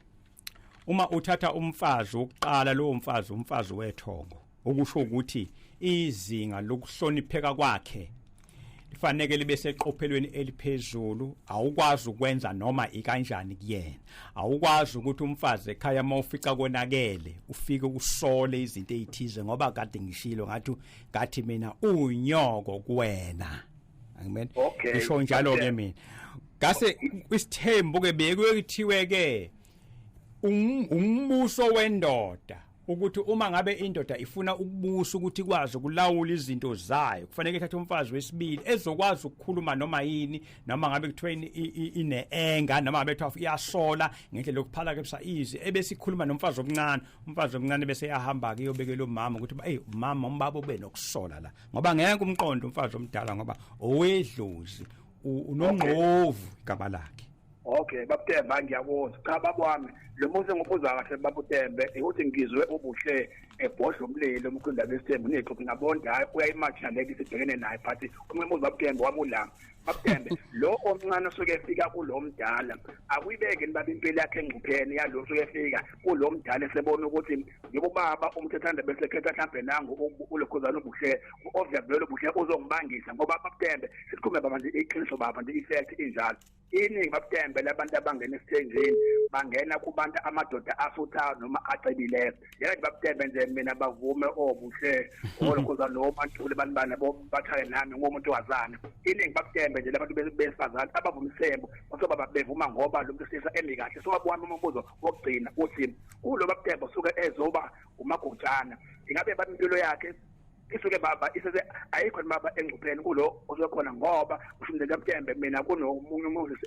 uma uthatha umfazi wokuqala, lowo mfazi umfazi wethongo, okusho ukuthi izinga lokuhlonipheka kwakhe lifanele libe seqophelweni eliphezulu. Awukwazi ukwenza noma ikanjani kuyena. Awukwazi ukuthi umfazi ekhaya mawufica konakele ufike usole izinto ezithize, ngoba kade ngishilo ngathi mina unyoko kuwena, angimeni? Ngisho njalo ke mina. Ngase isithembu ke bekuyithiwe ke umbuso wendoda, ukuthi uma ngabe indoda ifuna ukubusa, ukuthi ikwazi ukulawula izinto zayo, kufanele ithathe umfazi wesibili ezokwazi ukukhuluma noma yini, noma ngabe kuthiwa ineenga, noma ngabe kuthiwa iyasola ngendlela yokuphalakisa izwi, ebese ikhuluma nomfazi omncane. Umfazi omncane bese eyahamba ke iyobekela umama ukuthi hey mama, umbaba ube nokusola la, ngoba ngeke umqondo umfazi omdala, ngoba owedlozi, unongqovu igama lakhe. Okay babuTembe, ngiyakuzwa. Cha baba wami, lo muzi engibuza kahle babuTembe ukuthi ngizwe ubuhle ebhodla umlilo umkhulu besithembu nexoxo ngabona hayi uyayimagine leli sibhekene naye, but umuzi babuTembe wami ulanga. BabuTembe lo omncane osuke efika kulo mdala akuyibeke baba impilo yakhe engcupheni yalo osuke efika kulo mdala esebona ukuthi yebo baba umthethanda bese khetha mhlambe nangu ulokhuzana ubuhle oviyavelo ubuhle uzongibangisa, ngoba babuTembe sikhulume baba nje iqiniso baba nje i-fact injalo. Iningi babuTembe labantu abangena esithenjini bangena kubantu amadoda asuthayo noma acebileyo. Yena babuTembe nje mina bavume obuhle olokhuza lo bantu banibani bathale nami ngomuntu wazana. Iningi babuTembe nje labantu besifazane abavuma isithembu basoba bevuma ngoba lo muntu sisa emi kahle. So wami umbuzo wokugcina uthi kulo babuTembe usuke ezoba umagujana, ingabe baba impilo yakhe isuke baba isese ayikho baba engcupheni kulo osekhona, ngoba ushumile kaBuTembe mina kunomunye umuntu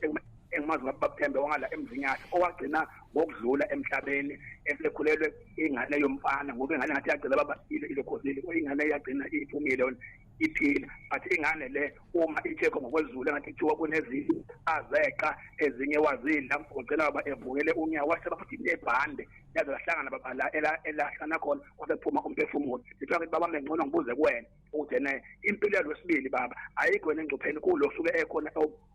engimazi babuTembe wangala eMzinyathi owagcina ngokudlula emhlabeni esekhulelwe ingane yomfana, ngoba ingane ngathi yagcina baba ilokhosile ingane yagcina iphumile yona iphila, but ingane le uma ichekho ngokwezulu engathi kuthiwa kunezinto azeqa ezinye wazidla ugcina baba evukele unyawo waseba futhi nebhande yaze lahlangana baba la elahlana khona kwasephuma umphefumulo. Ngithiwa ngithi baba ngcono ngibuze kuwena ukuthi ene impilo yalwesibili baba ayikho yena engcupheni kulo suke ekhona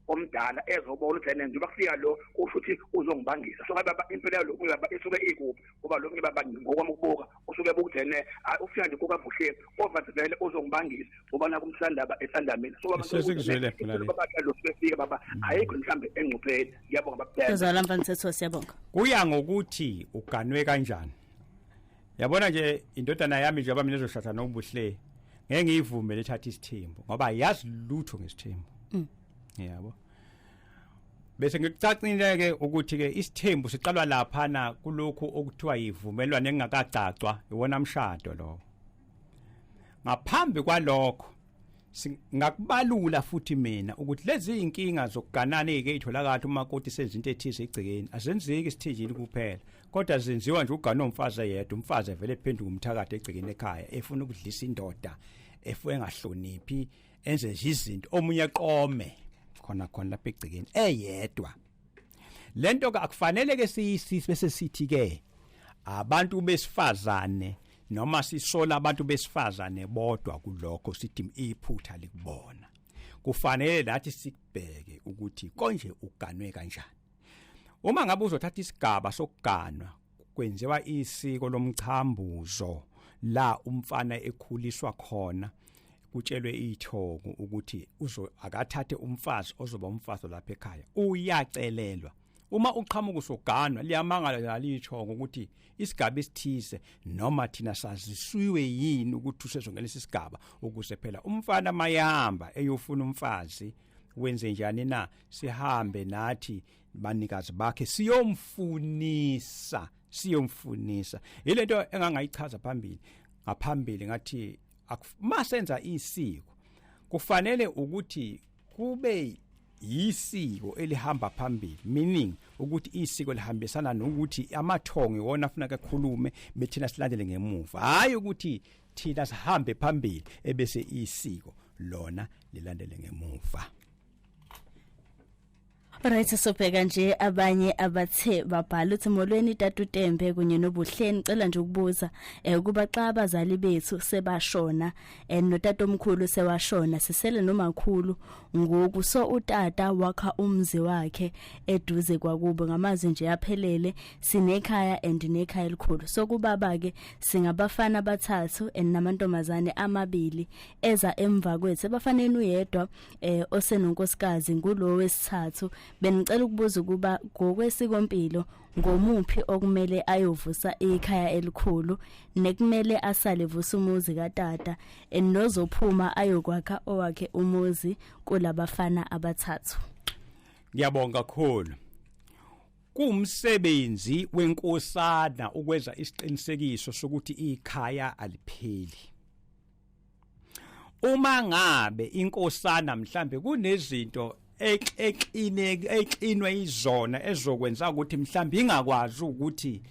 omdala ezobona ukuthi ene njengoba kufika lo kusho ukuthi uzongibangisa. So baba impilo yalo baba isuke ikuphi, ngoba lo baba ngokwami ukubuka usuke ebuka ene ufika nje kukaBuhle ovazivele uzongibangisa ngoba nakumsandaba esanda mina. So baba sesikuzwele phela le baba lo sifika baba ayikho mhlambe engcupheni. Ngiyabonga babuTembe. Sizwala mfana, siyabonga. Kuya ngokuthi uganwe kanjani. Yabona nje indodana yami njengoba mina ezoshada noBuhle ngeke ngiyivumele ethatha isithembu ngoba yazi lutho ngesithembu. Yabo. Bese ngikucacile ke ukuthi ke isithembu siqalwa lapha na kulokhu okuthiwa yivumelwano engakacacwa iwona mshado lo. Ngaphambi kwalokho singakubalula futhi mina ukuthi lezi inkinga zokuganana ezike itholakala umakoti senza into ethize egcekeni azenzeki isithenjini kuphela, kodwa zenziwa nje ugana umfazi eyedwa, umfazi evele ephenduka umthakathi egcekeni ekhaya efuna ukudlisa indoda efuye engahloniphi enze nje izinto omunye eqome khona khona lapha egcekeni eyedwa. Lento ke akufanele ke siyisisi bese sithi ke abantu besifazane noma sisola abantu besifazane bodwa kulokho sithi iphutha likubona. Kufanele nathi sikubheke ukuthi konje uganwe kanjani. Uma ngabe uzothatha isigaba sokuganwa kwenziwa isiko lomchambuzo la umfana ekhuliswa khona, kutshelwe ithongo ukuthi uzo akathathe umfazi ozoba umfazi lapha ekhaya, uyacelelwa. Uma uqhamuka usoganwa liyamangala lalithongo ukuthi isigaba esithize noma thina sazisiwe yini ukuthi usezongena isigaba, ukuze phela umfana mayahamba eyofuna umfazi wenze njani na, sihambe nathi banikazi bakhe siyomfunisa siyomfunisa. Ilento engangayichaza phambili ngaphambili ngathi masenza isiko kufanele ukuthi kube yisiko elihamba phambili, meaning ukuthi isiko lihambisana nokuthi amathongo iwona afuna kakhulume bethina silandele ngemuva, hayi ukuthi thina sihambe phambili ebese isiko lona lilandele ngemuva. Right, sobheka nje abanye abathe babhala uthi molweni tatuTembe kunye noBuhleni, cela nje ukubuza kuba xa abazali bethu sebashona notatomkhulu sewashona sisele nomakhulu ngoku, so utata wakha umzi wakhe eduze kwakubo ngamazwi nje aphelele, sinekhaya and nekhaya elikhulu, so kubaba ke singabafana abathathu and namantombazane amabili eza emva kwethu, abafaneni uyedwa osenonkosikazi ngulo wesithathu. Benicela ukubuza ukuba ngokwesikompilo ngomuphi okumele ayovusa ikhaya elikhulu nekumele asale vusa umuzi katata enozophuma ayokwakha owakhe umuzi kulabafana abathathu. Ngiyabonga kakhulu. Kumsebenzi wenkosana ukwenza isiqinisekiso sokuthi ikhaya alipheli. Uma ngabe inkosana mhlambe kunezinto exinwe izona ezokwenza ukuthi mhlambe ingakwazi ukuthi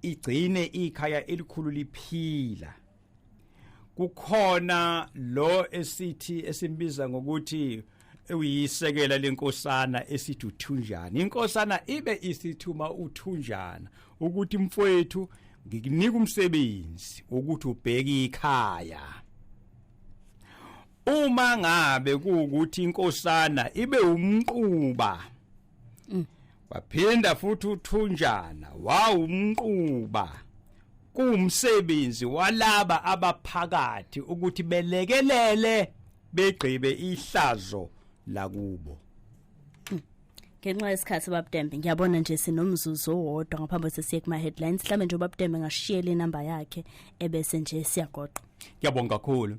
igcine ikhaya elikhulu liphila, kukhona lo esithi esimbiza ngokuthi Uyisekela lenkosana esithi uthunjana. Inkosana ibe isithuma uthunjana ukuthi, mfowethu, ngikunika umsebenzi ukuthi ubheke ikhaya. Uma ngabe kuukuthi inkosana ibe umquba, waphinda futhi uthunjana wawumquba, kumsebenzi walaba abaphakathi ukuthi belekelele begqibe ihlazo lakubo. Ngenxa yesikhathi, Babudembe, ngiyabona nje sinomzuzu owodwa ngaphambi kwese siye kuma headlines. Mhlambe nje uBabudembe ngashiyela inamba yakhe, ebese nje siyagoqa. Ngiyabonga kakhulu.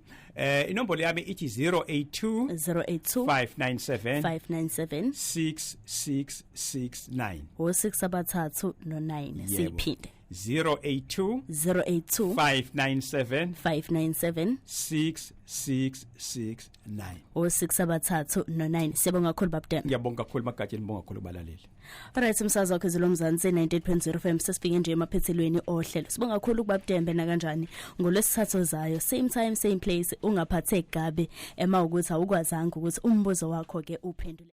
Inombolo yami ithi 082 082 597 597 6669. O6 abathathu no9. Siyiphinde. 082 082 597 597 6669. O6 abathathu no9. Siyabonga kakhulu, Babudembe. Ngiyabonga kakhulu, Magatsheni, ngibonga kakhulu kubalaleli. Alright, umsakazo wakho Lomzansi 98.0 FM, sesifike nje emaphethelweni ohlelo. Sibonga kakhulu kuBabudembe. Na kanjani ngolwesithathu zayo, same time, same place, ungaphatheki kabi ema ukuthi awukwazanga ukuthi umbuzo wakho ke uphendule.